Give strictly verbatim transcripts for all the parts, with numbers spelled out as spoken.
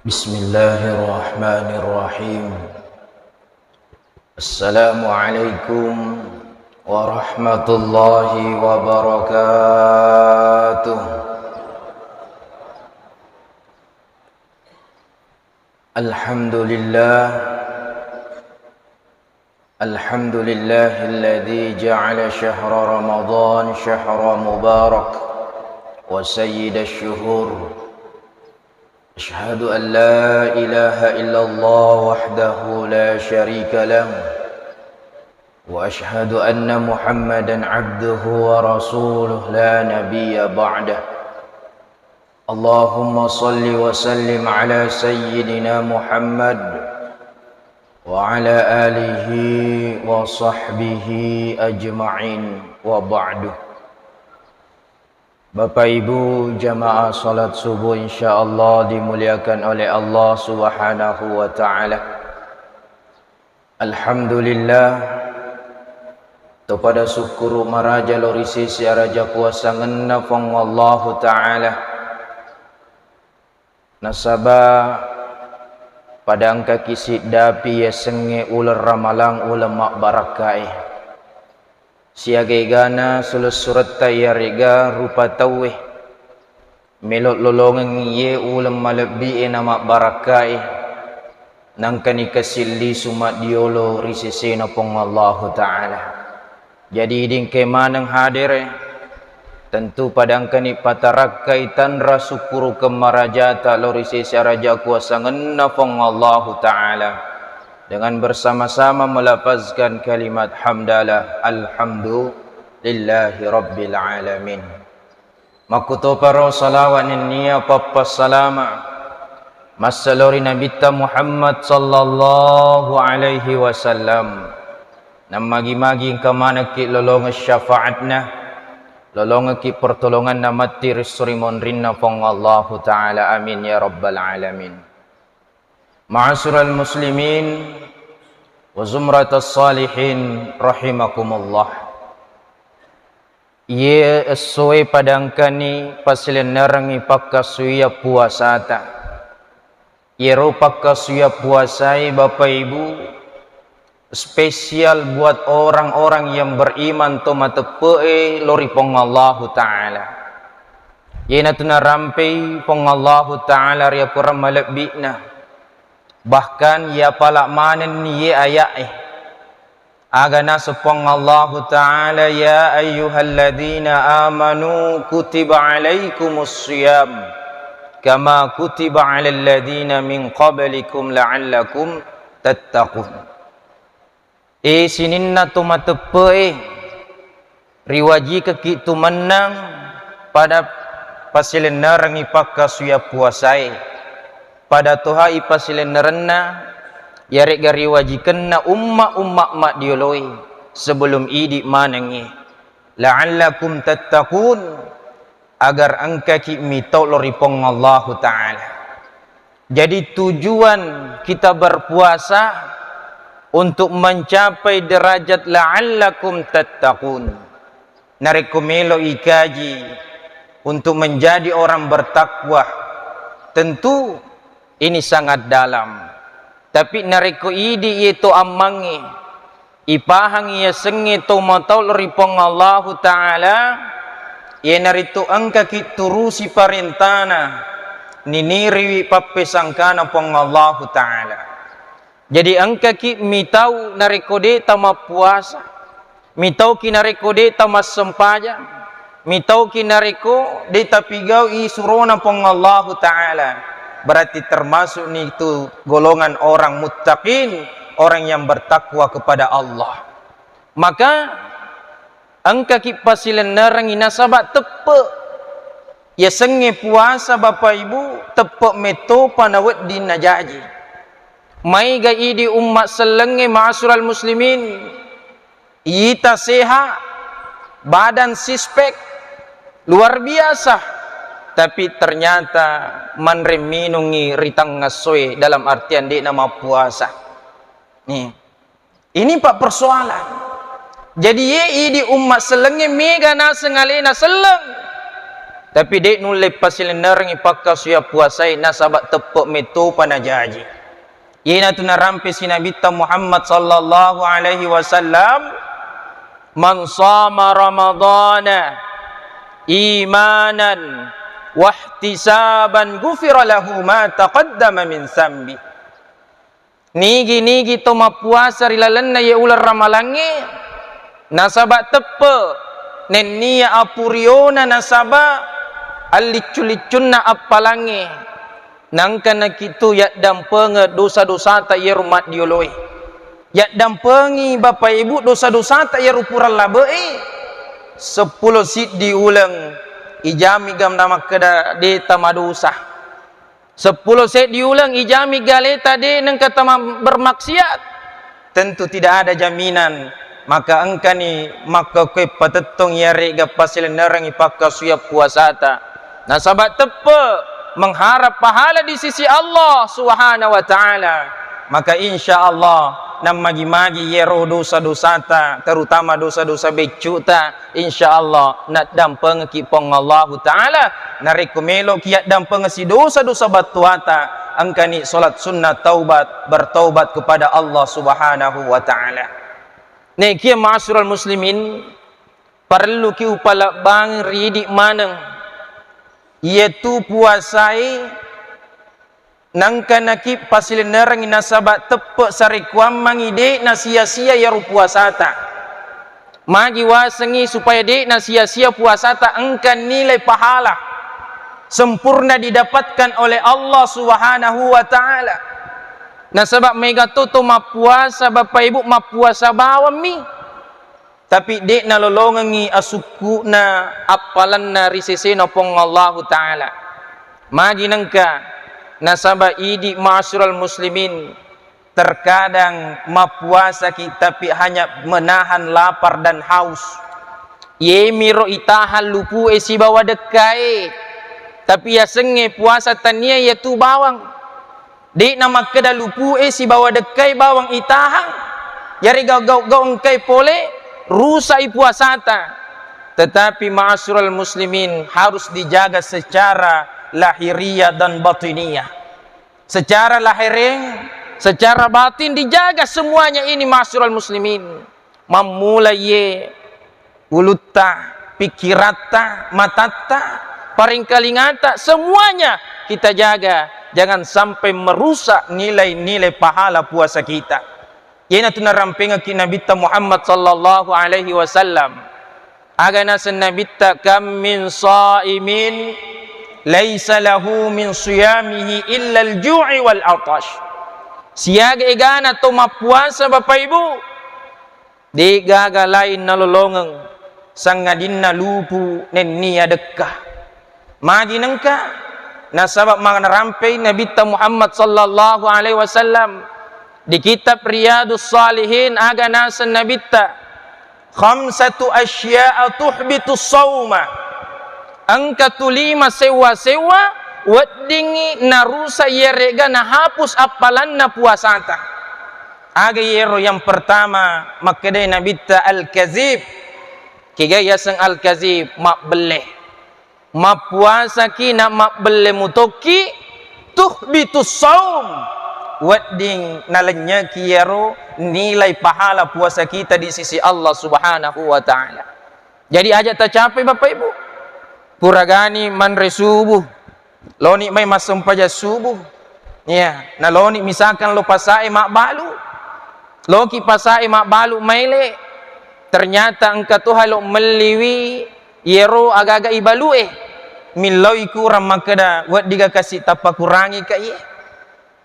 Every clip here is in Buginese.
بسم الله الرحمن الرحيم. السلام عليكم ورحمة الله وبركاته. الحمد لله. الحمد لله الذي جعل شهر رمضان شهرا مبارك وسيد الشهور. أشهد أن لا إله إلا الله وحده لا شريك له، وأشهد أن محمدا عبده ورسوله لا نبي بعده. اللهم صل وسلم على سيدنا محمد وعلى آله وصحبه أجمعين، وبعد. Bapak Ibu jamaah salat subuh, insyaallah dimuliakan oleh Allah Subhanahu wa Ta'ala. Alhamdulillah, topada sukkuru maraja lao ri sese araja kuasangenna Puang Allahu Ta'ala. Nasaba pada engkaki siddapi yasengnge uleng Ramalang, uleng mabbarakkae. Siaga-egana sulessuretta iyarega rupa tauwe melo lolongengngi iye uleng malebbi'e na mabbarakkae, nangkani kasillisu maddiolo ri sesena Puang Allahu Ta'ala. Jadi, idi engkae maneng hadere, tentu pada engkani patarakkai tanra sukkurukeng marajata lao ri sese araja kuasangenna Puang Allahu Ta'ala, dengan bersama-sama melafazkan kalimat hamdalah, Alhamdulillahi Rabbil Alamin. Makkutoparo salawa nennia pappassalama massalo ri Nabitta Muhammad sallallahu alaihi wasallam. Nammagi-magi engka manekki lolongeng syafaatna, lolongekki pertolonganna matti ri esso ri monrinna Puang Allahu Ta'ala. Amin ya rabbal alamin. Ma'asyiral muslimin wa zumratas salihin rahimakumullah. Iye essoe pada engkani pasilennerengngi pakkasuwiyang puasata. Iyero pakkasuwiyang puasae, Bapak Ibu, spesial buat orang-orang yang beriman, to mateppe'e lao ri Puang Allahu Ta'ala. Iyanatu narampei Puang Allahu Ta'ala ri akorang malebbi'na. Bahkan iyapala manenni iye aya'e. Aga naseng Puang Allahu Ta'ala, "Ya ayyuhalladzina amanu kutiba alaikumus siyam kama kutiba alal ladzina min qablikum la'allakum tattaqun." E sininna to mateppe'e, riwajikekki tu mennang pada pasilennerengngi pakkasuwiyang puasae, pada toha ipasilennerenna, iyare'ga riwajikenna umma-umma maddioloe sebelum idi manengngi, la'allakum tattaqun, agar engkaki mitau lao ri Puang Allahu Ta'ala. Jadi, tujuan kita berpuasa untuk mencapai derajat la'allakum tattaqun. Narekko melo ikaji untuk menjadi orang bertakwa, tentu ini sangat dalam. Tapi narekko idi iye to ammangnge, ipahangngi yasengnge to matau lao ri Puang Allahu Ta'ala, iyanaritu engkaki turusi parentana, niniriwi pappesangkana Puang Allahu Ta'ala. Jadi, engkaki mitau narekko de tamappuasa, mitauki narekko de tamassempajang, mitauki narekko de tapigau'i surona Puang Allahu Ta'ala, berarti termasukni tu golongan orang muttaqin, orang yang bertakwa kepada Allah. Maka engkaki pasilennerengngi nasaba teppe' yasengnge puasa, Bapak Ibu, teppe' mettopa nawedding najaji. Maega idi umma sellengnge, ma'asyiral muslimin, ita sehat, badan six pack, luar biasa, tapi ternyata manre minungngi ri tengnga essoe, dalam artian de'na mappuasa. Nih. Ini, Pak, persoalan. Jadi, ye idi umma sellengnge mega naseng alena selleng. Tapi de' nulle pasilennerengngi pakkasuwiyang puasae nasaba' teppe' mettopa najaji. Iyanatu narampesi Nabitta Muhammad sallallahu alaihi wasallam, "Man shama Ramadhana imanan wahtisaban ghufira lahu ma taqaddama min zambi." Nigi-nigi to mappuasa ri lalenna iye uleng Ramalangnge, nasaba' teppe' nenniya apuriona nasaba' alliccu-liccunna appalangnge, nangka nakitu yaddampengeng dosa-dosata iyero maddioloe. Yaddampengi Bapak Ibu dosa-dosata iyero pura labe'e, seppulo siddi uleng ijami gam namakkeda de' tamadosa. Seppulo seddi uleng ijami galeta de' nengka tama bermaksiat, tentu tidak ada jaminan. Maka engkani makkekkoe patettong iyare'ga pasilennerengngi pakkasuwiyang puasata. Nasaba' teppe' mengharap pahala di sisi Allah Subhanahu wa Ta'ala. Maka insya Allah, nammagi-magi iyero dosa-dosata, terutama dosa-dosa beccu'ta, insya Allah naddampengeki Puang Allahu Ta'ala. Narekko meloki yaddampengesi dosa-dosa battuata, engkani salat sunnah taubat, bertaubat kepada Allah Subhanahu wa Ta'ala. Nekia ma'asyiral muslimin, parelluki upalebbang ridi maneng, iyatu puasae nangkanaki pasilennerengngi nasaba' teppe' sarekkuammengngi de' nasia-sia iyaro puasata. Magi wasengngi supaya de' nasia-sia puasata engka nilai pahala sempurna didapatkan oleh Allah Subhanahu wa Ta'ala. Nasaba' mega to to mappuasa, Bapak Ibu, mappuasa bawammi. Tapi de' nalolongengngi asukku'na appalanna ri sesena Puang Allahu Ta'ala. Magi nengka, nasaba' idi ma'asyiral muslimin, terkadang mappuasaki tapi hanya menahan lapar dan haus. Iyemiro itahan lupu'e sibawa dekkae, tapi yasengnge puasa tania iyatu bawang. De'na makkeda lupu'e sibawa dekkai bawang itahang. Yarega gau-gau engkai pole, rusa'i puasata. Tetapi ma'asyiral muslimin harus dijaga secara lahiriah dan batiniah. Secara lahireng, secara batin dijaga semuanya ini ma'asyiral muslimin. Mammulai ye ulutta, pikkiratta, matatta, paringkalingata, semuanya kita jaga. Jangan sampai merusak nilai-nilai pahala puasa kita. Iyanatu narampengekki Nabitta Muhammad sallallahu alaihi wasallam. Aga naseng Nabitta, "Kam min shaimin laisa lahu min siyamihi illa al-ju'i wal atash." Siaga egana to mappuasa, Bapak Ibu, de'gaga lain nalolongeng sangadinna lupu nennia dekka. Magi nengka? Nasaba' manarampei Nabitta Muhammad sallallahu alaihi wasallam di kitab Riyadus Shalihin, aga naseng Nabitta, "Khamsatu asya'a tuhbitus shauma." Engka tu lima sewwa-sewwa weddingngi narusa iyarega nahapus appalanna puasata. Aga iyaro? Yang pertama, makkedai Nabitta, al-kazib. Kega yaseng al-kazib? Mabbelle. Mappuasaki na mabbelle mutokki, tuhbitus shaum, wedding nalennyeki iyaro nilai pahala puasa kita di sisi Allah Subhanahu wa Ta'ala. Jadi aja tacapai, Bapak Ibu. Puragani manre subuh, loni mai massempajang subuh. Iya, naloni misalkan lo pasae mabbalu. Loki pasae mabbalu maele. Ternyata engka toha lo melliwi iyaro aga-aga ibalue. Milloi kurang makkeda, weddiga kasi tappakurangi ka iye.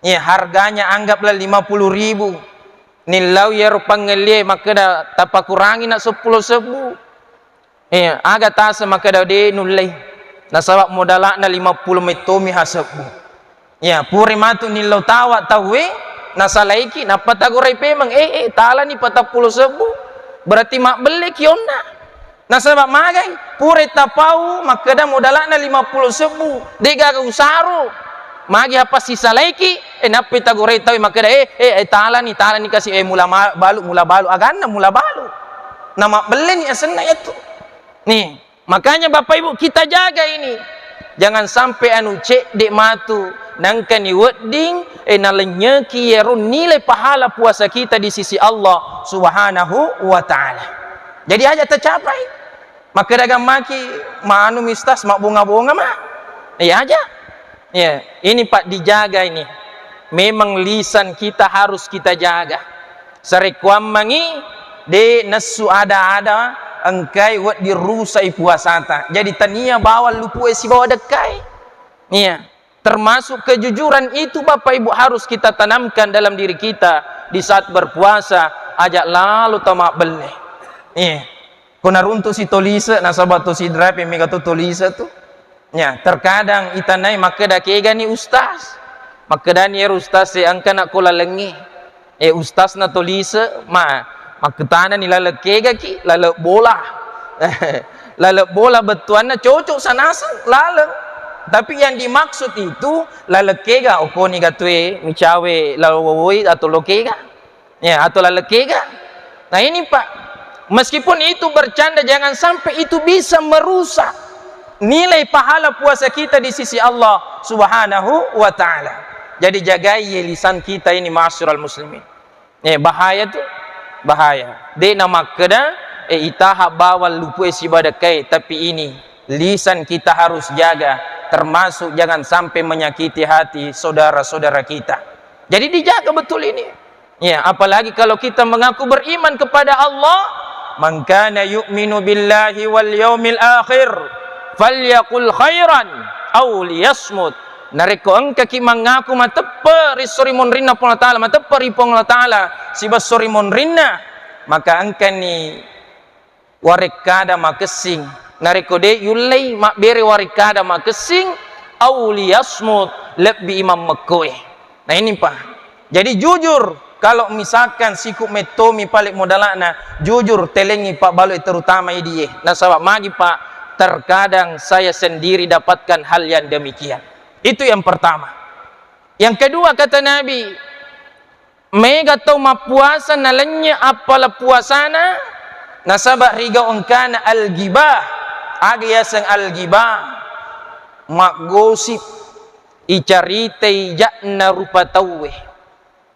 Iya, harganya anggaplah lima puluh ribu. Nillau iyaro pangellie makkeda tappakurangi na seppulo sebbu. Iya, aga tase makkeda de nullei. Nasaba modala'na lima puluh mettomi hasebbu. Iya, pura matu nillau tawa tauwe, nasalaiki, nappa tagorai pemeng, eh, eh, talani patappulo sebbu. Berarti mabbelleki onna. Nasaba magai, pura tapau makkeda modala'na lima puluh sebbu, degaga usaro. Magi apa sisalaiki, eh, nappi tagorai tauwe makkeda, eh, eh, eh, talani, talani kasi, eh, mula ma-, balu, mula balu, aganna mula balu. Namabbelleni asenna yattu. Nih, Makanya Bapak Ibu, kita jaga ini. Jangan sampai anu cedde matu, nangkani wedding, eh, nalennyeki iyaro nilai pahala puasa kita di sisi Allah Subhanahu wa Ta'ala. Jadi aja tercapai. Makkeda gammaki, "Manu mi Ustaz, mabbonga-bonga ma." Iya aja. Ya, ini Pak dijaga ini. Memang lisan kita harus kita jaga. Sarekkuammengngi de' nessu ada-ada engkai wedding rusai puasata. Jadi tania bawang lupu'e sibawa dekkae. Iya. Termasuk kejujuran itu Bapak Ibu harus kita tanamkan dalam diri kita di saat berpuasa, aja lalo tamabbelle. Iya. Ko naruntu si tolise, nasaba to Sidrap mega to tolise tu. Ya, terkadang itanai makkeda kegani ustaz. Makkedani ero ustaz e engkana ko lalengnge. Eh, ustaz na tolise, ma, makketanani laleng kegaki, laleng bola. Laleng bola bettuanna cocok sanaseng laleng. Tapi yang dimaksud itu laleng kega, okoni gatue micawe laleng wowoi atau lo kega. Ya, atau laleng kega. Nah, ini, Pak, meskipun itu bercanda, jangan sampai itu bisa merusak nilai pahala puasa kita di sisi Allah Subhanahu wa Ta'ala. Jadi, jagai lisan kita ini, ma'asyiral muslimin. Eh, bahaya tu, bahaya. De' namakkeda, eh, itaha bawang lupu'e sibawa dekkae, tapi ini lisan kita harus jaga, termasuk jangan sampai menyakiti hati saudara-saudara kita. Jadi, dijaga betul ini. Ya, apalagi kalau kita mengaku beriman kepada Allah, "Man kana yu'minu billahi wal yaumil akhir, falyaqul khairan aw liyasmut." Narekko engkaki mangaku mateppe' ri esso ri monrinna Puang Allah Ta'ala, mateppe' ri Puang Allah Ta'ala, sibawa esso ri monrinna, maka engkani warekkada makessing. Narekko de' yullei mabbere warekkada makessing, aw liyasmut, lebbi i mammekkoe. Nah, ini, Pak. Jadi, jujur, kalau misalkan siku mettomi pale modalana, jujur, telengi pabbalu terutama idie. Nasaba magi, Pak, terkadang saya sendiri dapatkan hal yang demikian. Itu yang pertama. Yang kedua, kata Nabi, mega tau mappuasa nalennye appala puasana, nasaba rigau engkana al-ghibah. Aga yaseng al-ghibah? Maggosip, icaritai ja'na rupa tauwe.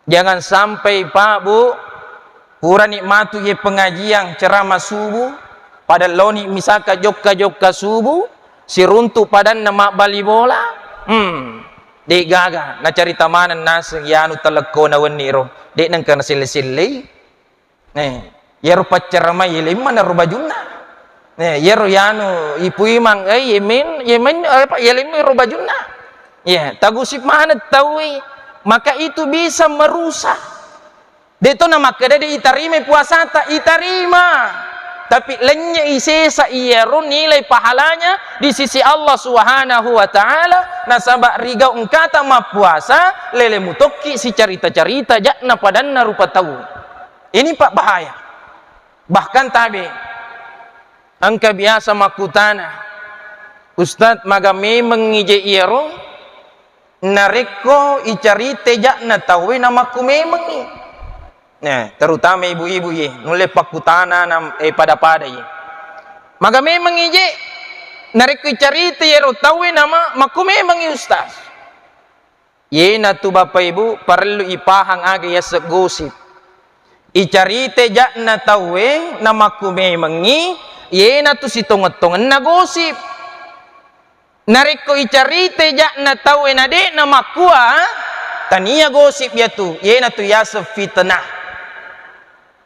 Jangan sampai, Pak, Bu, purani matu ye pengajian ceramah subuh, pada loni misaka jokka-jokka subuh, siruntu padanna mabbali bola, hmm, de' gaga, nacarita maneng naseng, yanu telekkona wenni ro, de' nengka naselle-sellei. Eh, yero paccaramai yeleng maneng ro bajunna. Eh, yero yanu ipuimang, eh, yemen, yemen, eh, apa, yeleng ro bajunna. Ya, tagusip maneng taui, maka itu bisa merusak. De' to namakkeda de' itarimai puasata, itarima. Tapi lennye i sesa iyaro nilai pahalanya di sisi Allah Subhanahu wa Ta'ala, nasaba rigau engkata mappuasa, lele mutokki sicarita-carita ja'na padanna rupa tau. Ini, Pak, bahaya. Bahkan tabe, engka biasa makkutana, "Ustaz, maga memengngi je iyaro?" Narekko icarita ja'na tauwe namakku memengngi. Nah, terutama ibu-ibu ye, nulle pakkutana nam-, eh, pada-pada ye. Maga memengngi je, narekko icarita yero tauwe nama makku memengngi, Ustaz. Yenatu Bapak Ibu, parellu ipahang aga yaseng gosip. Icarita ja'na tauwe namakku memengngi, yenatu sitongeng-tongenna gosip. Narekko icarita ja'na tauwe na de' namakkua, tania gosip yatu, yenatu yaseng fitnah.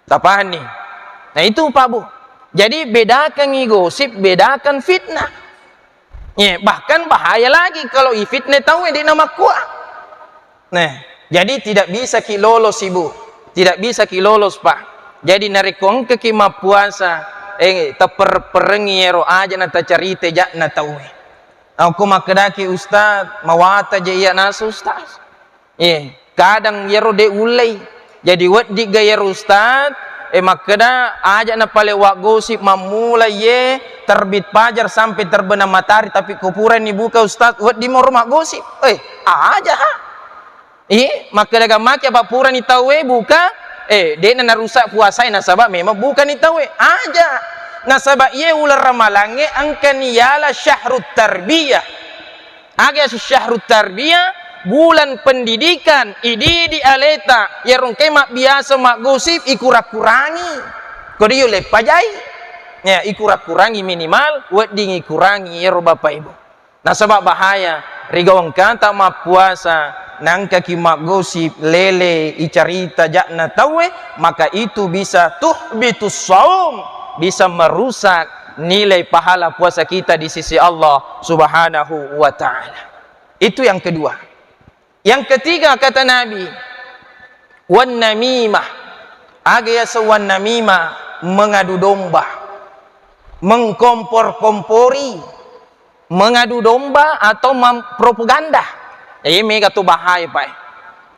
Tapahanni? Nah, itu, Pak, Bu. Jadi, bedakangngi gosip, bedakan fitnah. Ye, bahkan bahaya lagi kalau ifitnah tauwe de' namakkua. Nah, jadi tidak bisa ki lolos, Ibu. Tidak bisa ki lolos, Pak. Jadi narekko engkaki mappuasa, eh, teper-perengngi ero aja na tacarita ja'na tauwe. Aku makkedaki, "Ustaz, mawata je iya nasu, Ustaz." Eh, kadang yero de ullei. Jadi weddigga yero Ustaz, eh, makkeda aja na pale waggosip mammula ye terbit fajar sampai terbenam matahari, tapi ko purani buka Ustaz, wedding moro maggosip. Eh, aja ha. Iye, makkeda gammaki apa purani tauwe buka, eh, de'na narusak puasae nasaba memang bukani tauwe. Aja. Nasaba iye uleng Ramalangnge engkani yala syahrut tarbiyah. Aga syahrut tarbiyah, bulan pendidikan, ididi aleta, iyaro engkae mabbiasa maggosip, ikura-kurangi. Ko de ulle pajai, ya, ikura-kurangi minimal, wedding ikurangi iyaro Bapak Ibu. Nasaba bahaya, rigau engkata mappuasa, naengkaki maggosip, lele, icarita ja'na tauwe, maka itu bisa tuhbitus saum, bisa merusak nilai pahala puasa kita di sisi Allah Subhanahu wa Ta'ala. Itu yang kedua. Yang ketiga, kata Nabi, wan namimah. Aga yaseng wan namimah? Mengadu domba, mengkompor-kompori, mengadu domba atau mem-, propaganda. Eh, mega tu bahaya, Pak.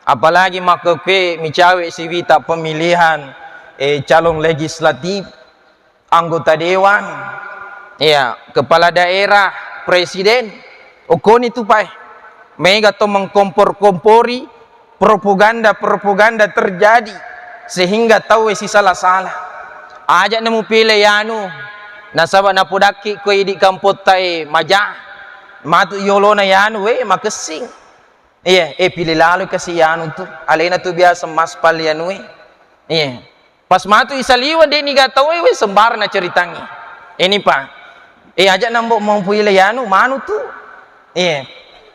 Apalagi makkekue micawe siwita pemilihan, eh, calon legislatif, anggota dewan, iya, kepala daerah, presiden, okkoni tu, Pak. Mega to mengkompor-kompori, propaganda-propaganda terjadi sehingga tauwe sisala-sala. Aja' na mupile yanu, nasaba napodakki ko idi kampottae maja, matu yolona yanu, we, makessing. Iya, eh, pile lalo kasi yanu tu. Alena tu biasa maspal yanue. Iya. Pas matu isaliweng, de' niga tauwe, we, sembarang naceritangi. Ini, Pak. Eh, aja' nambo mau puile yanu, manu tu. Iya.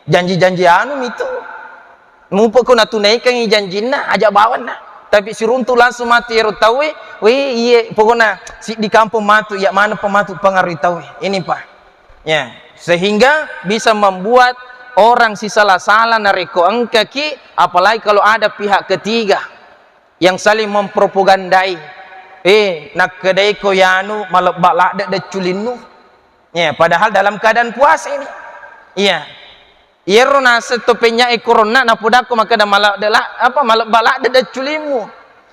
Janji-janji anu mitu. Mupa ko natunaikangi janjinna, aja' bawanna. Tapi siruntu langsung matu ero tauwe, we, iye, pokokna siddi kampong matu, iya maneng pa matu pengaruhi tauwe. Ini, Pak. Ya, sehingga bisa membuat orang sisala-sala narekko engkaki, apalagi kalau ada pihak ketiga yang saling mempropagandai. Eh, nakkedaiko yanu malebba ladde' decculinnu. Ya, padahal dalam keadaan puasa ini. Iya. Iyaro naseng to pennya'e corona, napodakko makkeda maladde' la-, apa, malebba ladde' decculimmu.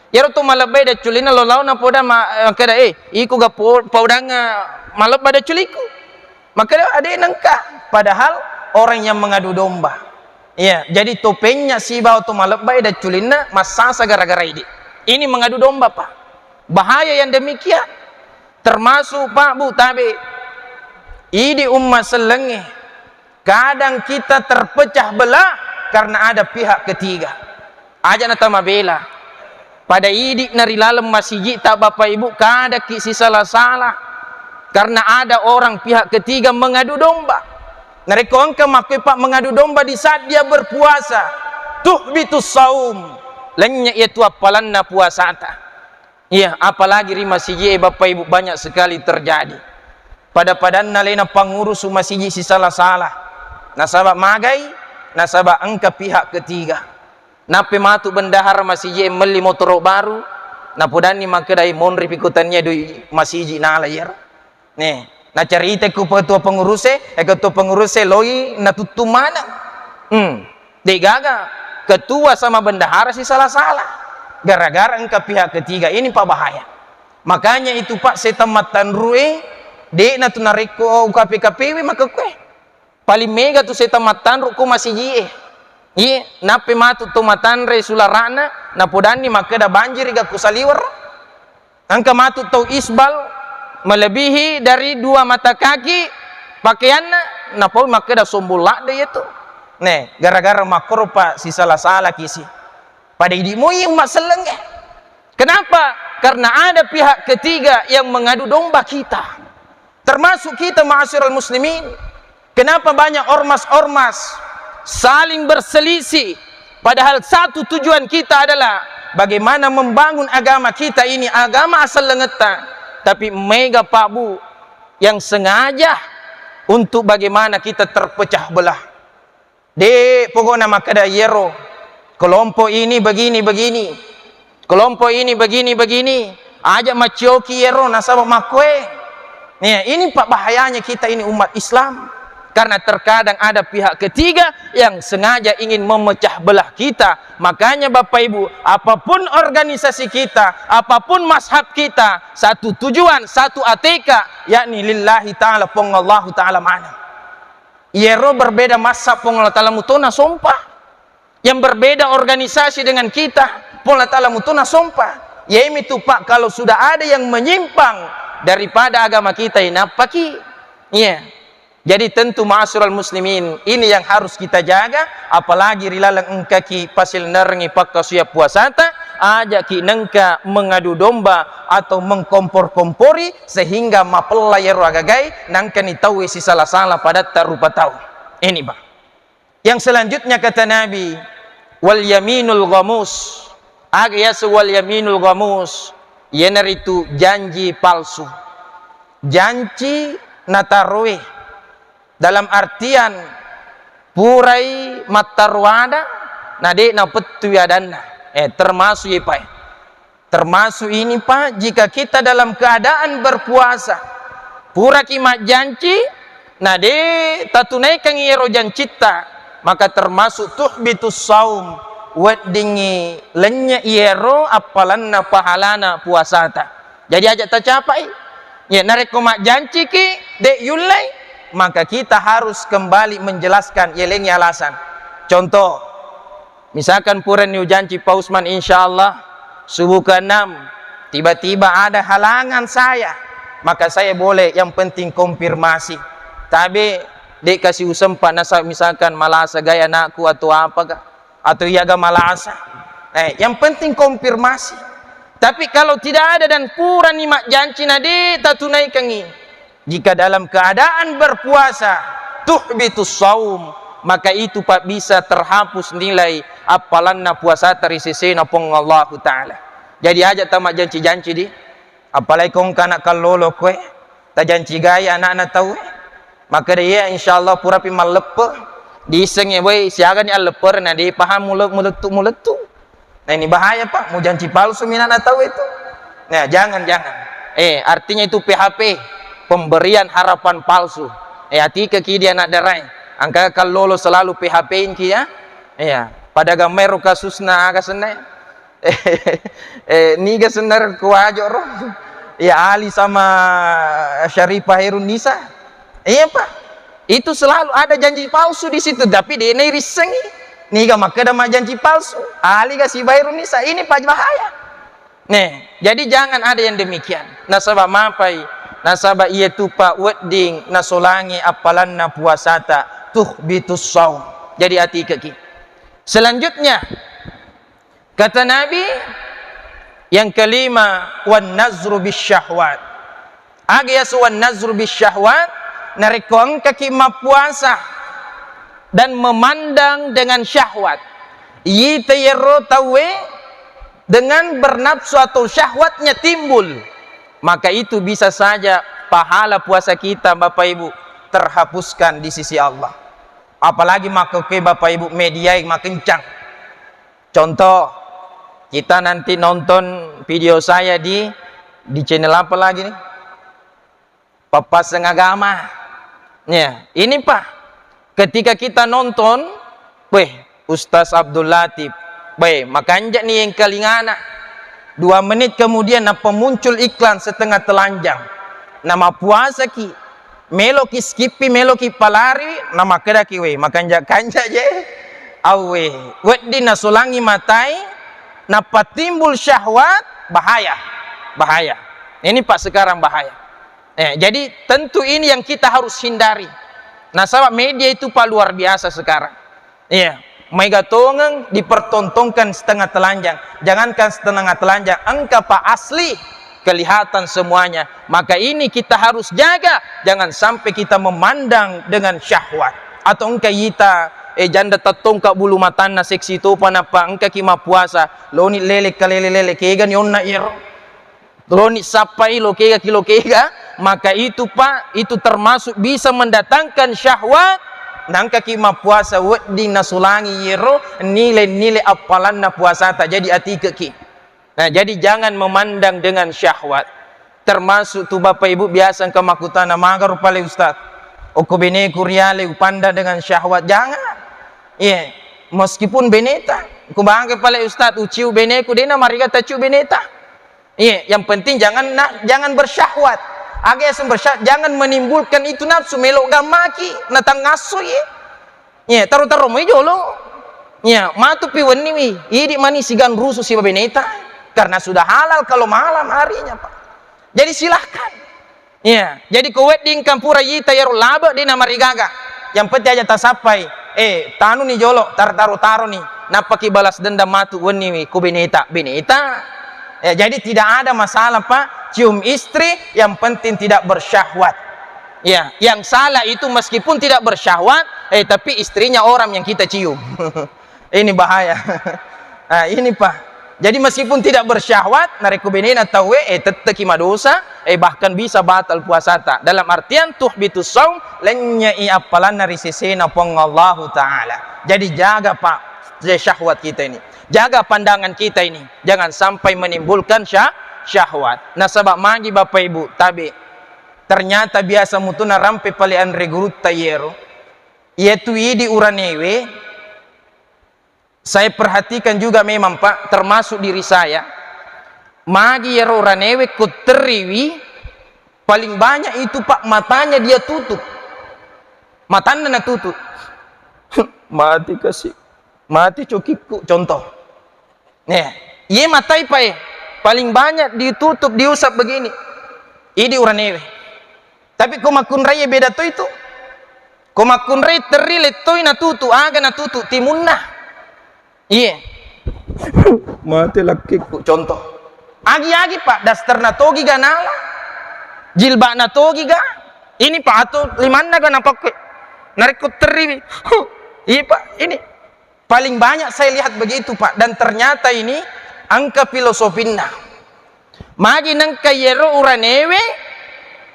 Iyaro to malebbai decculinna lo lao napoda ma-, makkeda, "Eh, iko ga po-, paudangnga malebba decculiku." Makkeda, "Ade' nengka." Padahal orang yang mengadu domba. Iya, jadi to penya' sibawa to malebbai decculinna massasa gara-gara idi. Ini mengadu domba, Pak. Bahaya yang demikian. Termasuk, Pak, Bu, tabe. Idi umma sellengnge. Kadang kita terpecah belah karena ada pihak ketiga. Aja' natamabela. Pada idi' na ri laleng masiji'ta, Bapak Ibu, kadaki sisala-sala karena ada orang pihak ketiga mengadu domba. Narekko engka makkue, Pak, mengadu domba di saat dia berpuasa, tuhbitus saum, lennye' iya tu appalanna puasata. Iya, apalagi ri masiji'e, Bapak Ibu, banyak sekali terjadi. Pada-padanna alena pangurus masiji' sisala-sala. Nasaba magai, nasaba engka pihak ketiga. Nappe matu bendahara masiji'e melli motoro baru, napodanni makkedai, "Monri pi ko tania dui masiji' nala iyaro." Nih, nacarita ku ketua penguruse, eh, ketua penguruse loi natuttung maneng. Hmm. De'gaga ketua sama bendahara sisala-sala. Gara-gara engka pihak ketiga, ini, Pak, bahaya. Makanya itu, Pak, setang mattanrue, de'na tu narekko U K P K P we makkekue. Paling mega tu setang mattanru ko masiji'e. Iye, nappe matu to matanre sulara'na, napodanni makkeda, "Banjiri ga ku saliweng?" Engka matu tau isbal melebihi dari dua mata kaki pakaianna, napau makkeda, "Sombong ladde' iyatu." Nih, gara-gara makkoro, Pak, sisala-salaki si. Pada idi' moi umma sellengnge. Kenapa? Karena ada pihak ketiga yang mengadu domba kita. Termasuk kita, ma'asyiral muslimin. Kenapa banyak ormas-ormas saling berselisih, padahal satu tujuan kita adalah bagaimana membangun agama kita ini, agama asal lengetta. Tapi mega, Pak, Bu, yang sengaja untuk bagaimana kita terpecah belah. De', pokokna makkeda iyaro, kelompok ini begini, begini. Kelompok ini begini, begini. Aja' macioki iyaro nasaba makkue. Nih, ini, Pak, bahayanya kita ini umat Islam. Karena terkadang ada pihak ketiga yang sengaja ingin memecah belah kita. Makanya, Bapak Ibu, apapun organisasi kita, apapun mazhab kita, satu tujuan, satu A T K, yakni lillahi ta'ala, Puang Allahu Ta'ala maneng. Iyaro berbeda mazhab, Puang Allah Ta'ala mutona sompa. Yang berbeda organisasi dengan kita, Puang Allah Ta'ala mutona sompa. Yaitu, Pak, kalau sudah ada yang menyimpang, daripada agama kita inappaki. Iya. Jadi tentu, ma'asyiral muslimin, ini yang harus kita jaga, apalagi ri laleng engkaki pasilnerengi pakkasuya puasata, ajaki nengka mengadu domba atau mengkompor-kompori sehingga mapella iyaro agagae, nangkani tauwe sisala-sala padatta rupa tau. Ini, Pak. Yang selanjutnya kata Nabi, "Wal yaminul ghamus." Aga yaseng wal yaminul ghamus? Iyanaritu janji palsu. Janci nataroe. Dalam artian, purai mattaro ada, na de' napettui adanna. Eh, termasuk iye, Pak. Termasuk ini, Pak, jika kita dalam keadaan berpuasa, puraki majjanci, na de' tatunaikangngi iyaro jancitta, maka termasuk tuhbitus saum, weddingngi lennye' iyaro appalanna pahalana puasata. Jadi aja' tacapai. Ya, narekko majjanciki de' yullei, maka kita harus kembali menjelaskan, yelengi alasan. Contoh, misalkan purani ujanci, Pak Usman, insya Allah subuh ke enam, tiba-tiba ada halangan saya, maka saya boleh, yang penting konfirmasi. Tabe de' kasi usempa, nasa misalkan malasa gai anakku atau apa, Kak, atau iya ga malasa. Eh, yang penting konfirmasi. Tapi kalau tidak ada dan purani majjanci na de' tatunaikangngi, jika dalam keadaan berpuasa, tuhbitus saum, maka itu, Pak, bisa terhapus nilai appalanna puasata ri sesena Puang Allahu Ta'ala. Jadi aja' tamajjanci-janci di, apalagi ko engka ana' kallolo koe, tajancigai ana'na tauwe, makkeda, "Iya, insya Allah purapi malleppe." Diissengngi, woi, siagani alleppereng, na de' paham mule-, mulettu-mulettu. Nah, ini bahaya, Pak. Mujanci palsu minana tau itu. Nah, jangan, jangan. Eh, artinya itu P H P, pemberian harapan palsu. Eh, atikaki di anak darai. Angka kallolo selalu P H P-ingki, ya. Iya, pada gammero kasusna aga senna. Eh, niga senna ko Wajo ro. Ya, Ali sama Syarifah Khairun Nisa. Iya, Pak. Itu selalu ada janji palsu di situ, tapi de' nairissengi. Niga makkeda majjanci palsu? Ali ga si Khairun Nisa? Ini, Pak, bahaya. Nih, jadi jangan ada yang demikian. Nasaba mapai, nasaba iya tu, Pak, wedding nasolangi appalanna puasata, tuhbitus saum. Jadi atikaki. Selanjutnya, kata Nabi, yang kelima, "Wan nazru bisyahwat." Aga yaseng wan nazru bisyahwat? Narekko engkaki mappuasa dan memandang dengan syahwat, iyita iyaro tauwe dengan bernafsu atau syahwatnya timbul, maka itu bisa saja pahala puasa kita, Bapak Ibu, terhapuskan di sisi Allah. Apalagi makkokkoe, Bapak Ibu, mediae makencang. Contoh, kita nanti nonton video saya di, di channel apa lagi nih? Pappasseng Agama. Ya, ini, Pak, ketika kita nonton, weh, Ustaz Abdul Latif, weh, makanja' ni engkalingana. Dua menit kemudian, nappa muncul iklan setengah telanjang. Namapuasaki, meloki skippi, meloki palari, namakkedaki, "Weh, makanja'-kanja' je." Awwe, wedding nasolangi matai, nappa timbul syahwat, bahaya. Bahaya. Ini, Pak, sekarang bahaya. Eh, jadi tentu ini yang kita harus hindari. Nasaba media itu, Pak, luar biasa sekarang. Iya, maega tongeng dipertontonkan setengah telanjang. Jangankan setengah telanjang, engka, Pak, asli kelihatan semuanya. Maka ini kita harus jaga, jangan sampai kita memandang dengan syahwat. Atau engka ita, eh, janda tattongka bulu matanna, seksi topa, nappa engkaki mappuasa, loni lele kalele-lele, kegani onna iyaro. Loni sappai lokega ki lokega, maka itu, Pak, itu termasuk bisa mendatangkan syahwat. Nangkaki mappuasa wedding nasolangi iyaro nilai-nilai appalanna puasata. Jadi atikeki. Nah, jadi jangan memandang dengan syahwat. Termasuk tu Bapak Ibu biasa engka makkutana, "Magaro pale Ustaz, okko beneku riale upandang dengan syahwat." Jangan. Iya, meskipun beneta, "Ku bangke pale Ustaz, uciu beneku." Dena mariga taciu beneta. Iya, yang penting jangan na-, jangan bersyahwat. Aga yaseng bersyahwat, jangan menimbulkan itu nafsu, melo gammaki, natangasso ye. Iya, taru-taru moi jolo. Iya, matu pi wenni wi, idi mani sigan rusu siba beneta. Karena sudah halal kalau malam harinya, Pak. Jadi silahkan. Iya, jadi ko wedding kan pura yita iyaro labe de' namarigaga. Yang penting aja tasappai. Eh, tanu ni jolo, tar-, taro-taro ni. Nappaki balas dendam matu wenni ko beneta, beneta. Ya, jadi tidak ada masalah, Pak, cium istri, yang penting tidak bersyahwat. Ya, yang salah itu meskipun tidak bersyahwat, eh, tapi istrinya orang yang kita cium. Ini bahaya. Nah, ini, Pak. Jadi meskipun tidak bersyahwat, narekko benena tauwe, eh, tetteki madosa, eh, bahkan bisa batal puasata. Dalam artian tuhbitus saum, lennyei appalanna ri sesena Puang Allahu Ta'ala. Jadi jaga, Pak, syahwat kita ini. Jaga pandangan kita ini. Jangan sampai menimbulkan syah-, syahwat. Nasaba magi Bapak Ibu, tabe. Ternyata biasa mutu narampe pale anre gurutta iyero. Iyatu idi uranewe, saya perhatikan juga memang, Pak, termasuk diri saya. Magi iyaro uranewe ko terriwi, paling banyak itu, Pak, matanya dia tutup. Matanna natutup. Mati kasi, mati cokikku, contoh. Nah, iye matai, Pak, eh, paling banyak ditutup, diusap begini. Idi uranewe. Tapi ko makkunrai beda to itu. Ko makkunrai terri lettoi natutu, aga natutu, timunna. Iye. Mate lakkikku, contoh. Agi-agi, Pak, dasterna togi ga nala. Jilbakna togi ga. Ini, Pak, atau limanna ga napakke. Narekko terri. Huh, iye, Pak, ini. Paling banyak saya lihat begitu, Pak. Dan ternyata ini engka filosofinna. Magi nengka iyero uranewe,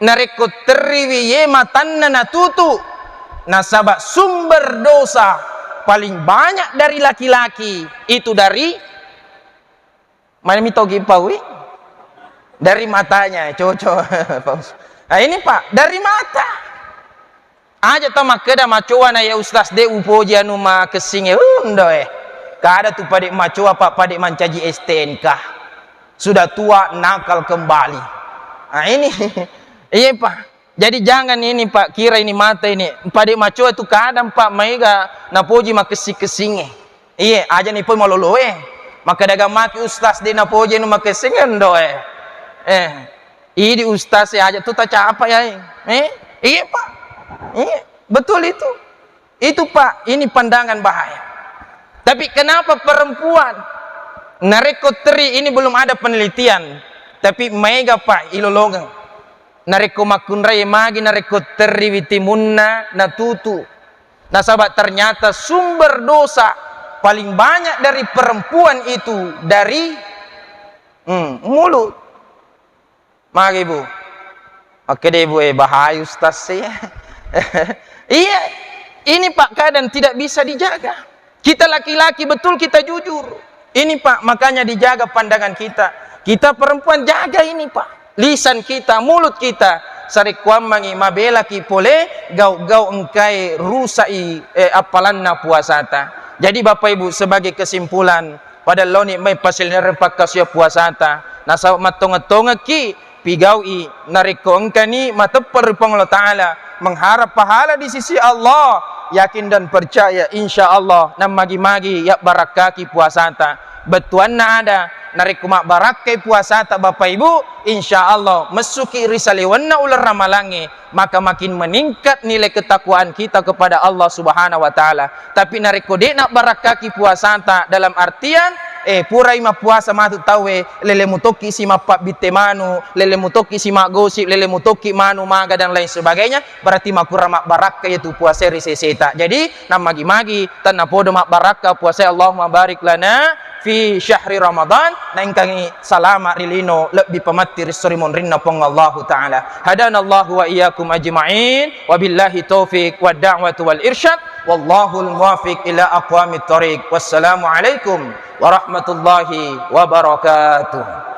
narekko terriwi ye matanna natutu. Nasaba sumber dosa paling banyak dari laki-laki itu dari, mana mitogi paui? Dari matanya, cocok. Nah, ini, Pak, dari mata. Aja tau makkeda macoa na ya ustaz de upoji anu makessinge, uh, ndo eh. Kada tu pade macoa, Pak, pade mancaji S T N K. Sudah tua nakal kembali. Nah, ini. Iya, Pak. Jadi jangan ini, Pak, kira ini mata ini. Pade macoa tu kadang, Pak, maega napoji makessing-kessinge. Iya, aja ni poi maloloe. Makkeda ga maki ustaz de napoji anu makessinge, ndo eh. Eh. Idi ustaz e aja tu tacapa ya. Eh? Iya, Pak. Iya, betul itu. Itu, Pak, ini pandangan bahaya. Tapi kenapa perempuan narekko teri ini belum ada penelitian, tapi maega, Pak, ilolongeng. Narekko makkunrai magi narekko terri witimunna natutu. Nasaba ternyata sumber dosa paling banyak dari perempuan itu dari, hmm, mulut. Magi, Bu? Oke deh, Bu, eh, bahaya ustaz sih. Iya, ini, Pak, kadang tidak bisa dijaga. Kita laki-laki betul kita jujur. Ini, Pak, makanya dijaga pandangan kita. Kita perempuan jaga ini, Pak. Lisan kita, mulut kita. Sarekkuammangi mabelaki pole gau-gau engkai rusai, eh, appalanna puasata. Jadi, Bapak Ibu, sebagai kesimpulan, pada laoni mai pasilereng pakkasuya puasata, nasaba mattongeng-tongekki pigau'i narekko engkani mateppa ri Puang Allah Ta'ala, mengharap pahala di sisi Allah, yakin dan percaya, insya Allah, nammagi-magi yabbarakkaki puasata. Bettuanna ada, narekko mabbarakkai puasata, Bapak Ibu, insya Allah, messuki ri saliwenna uleng ramalangnge, maka makin meningkat nilai ketakwaan kita kepada Allah Subhanahu wa Ta'ala. Tapi narekko de' nabbarakkaki puasata, dalam artian, eh, purai mappuasa matu tauwe, lele mutokki si mappabbitte manu, lele mutokki si maggosip, lele mutokki manu maga dan lain sebagainya, berarti makurang mabbarakka yatu puasa ri seseta. Jadi, nammagi-magi, tennapodo mabbarakka puasa. Allahumma barik lana fi syahri Ramadan, naengkangi salama ri lino lebbi pamatti ri esso ri monrinna Puang Allahu Ta'ala. Hadanallahu wa iyyakum ajma'in, wabillahi taufiq wad da'watu wal irsyad, wallahul muwaffiq ila aqwamit thariq. Wassalamualaikum warahmatullahi wabarakatuh.